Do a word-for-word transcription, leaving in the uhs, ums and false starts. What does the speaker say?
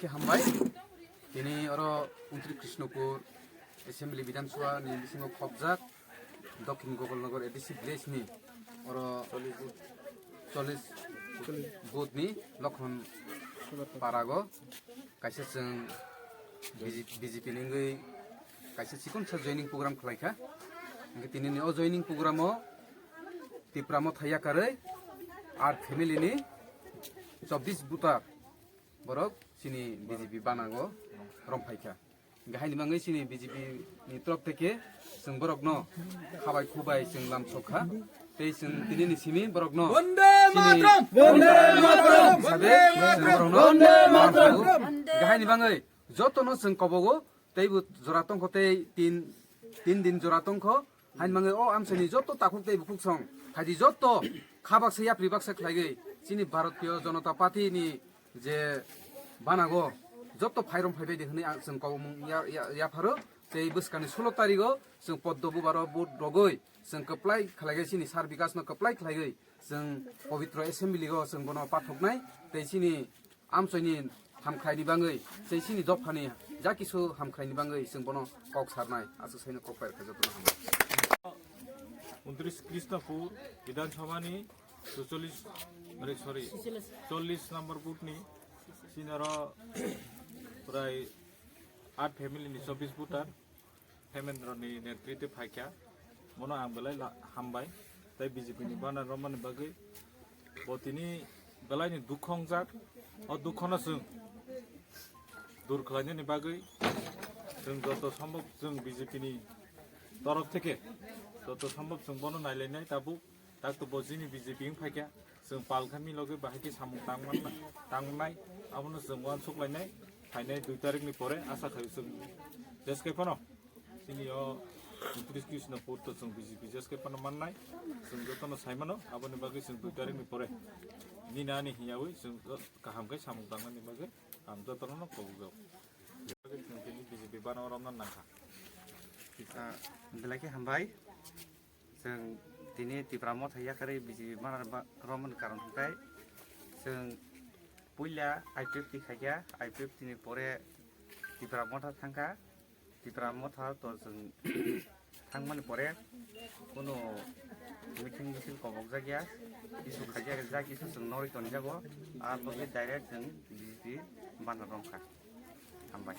Hambai. Tini oro untri Krishnapur Assembly Bidhan Sabha ni bisingo khopjak Dokhin Gogolnagar A D C village ni oro chollish booth ni Lokhon Parago kaisa chwng B J P ni wngwi kaisa chikonsa joining program khlaikha. Hingke tini ni o joining program o Tipra Motha yakarwi ar family ni chobbish voter borok chini B J P banago romphaikha. Hingke haini bagwi chini B J P ni torop theke chwng borokno khabai khubai chwng lamsokha. Tei chwng tini ni simi borokno Bonde chini Mataram! Bonde Mataram! Sabe chwng borokno Bonde Mataram! Hingke haini bagwi jotono chwng kobogo teibo jora tongkho tei tin, tin din jora tongkho. Haini bagwi o amchaini joto takhuk tei bukhuk song phaidi joto kha baksa yapri baksa khlaigwi chini Bharatiya Janata Party ni je banago joto phairom phaibai di hwnwi ang chwng kobomung ya, ya, yapharo. Tei bwskangni sulo tarigo chwng poddo bubaro vote rogwi chwng kwplai khlaigwi chini sar bikasno kwplai khlaigwi chwng pobitro assembly o chwng bono pathoknai tei chini amchaini hamkhraini bagwi, tei chini dophani ja kisu hamkhraini bagwi chwng bono kok sarnai, aswk saino kok pai rwkha jotono hambai. Untris Krishnapur Bidhan Sabha ni sucholish, sorry, chollish number booth ni sinaro prai aat family ni chobbish voter. Hemendra ni netritwe phaikha, bono ang belai la-, hambai, tei B J P ni bana romani bagwi bo tini belai ni dukhu wngjak. O dukhu no chwng dur khlainani bagwi chwng joto sombhob chwng B J P ni torof theke joto sombhob chwng bono nailainai tabuk. Tak to bo chini B J P wng phaikha, chwng pal kha milogwi bahai khe samung tangman-, tangnai, abono chwng uansuk lainai, phainai dui tarikni pore asa khai chwng jeskhe phano chini o untris Krishnapur to chwng B J P jeskhe phano mannai, chwng jotono sai mano, aboni bagwi chwng dui tarikni pore nini ani hiyawi chwng kaham khe samung tangnani bagwi ang jotono kobokjak. Chwng tini B J P bana romna nangkha. Ah, belai khe hambai. Chwng tini Tipra Motha yakarwi B J P bana ba-, romani karon hwnkhe chwng puila I P F T khaikha, I P F T ni pore Tipra Motha thangkha. Tipra Motha to chwng thangmani pore kunu meeting misil kobokjakya, issue khaikya, ja issue chwng norwi tonjago, ah, bokhe direct chwng B J P bana romkha. Hambai.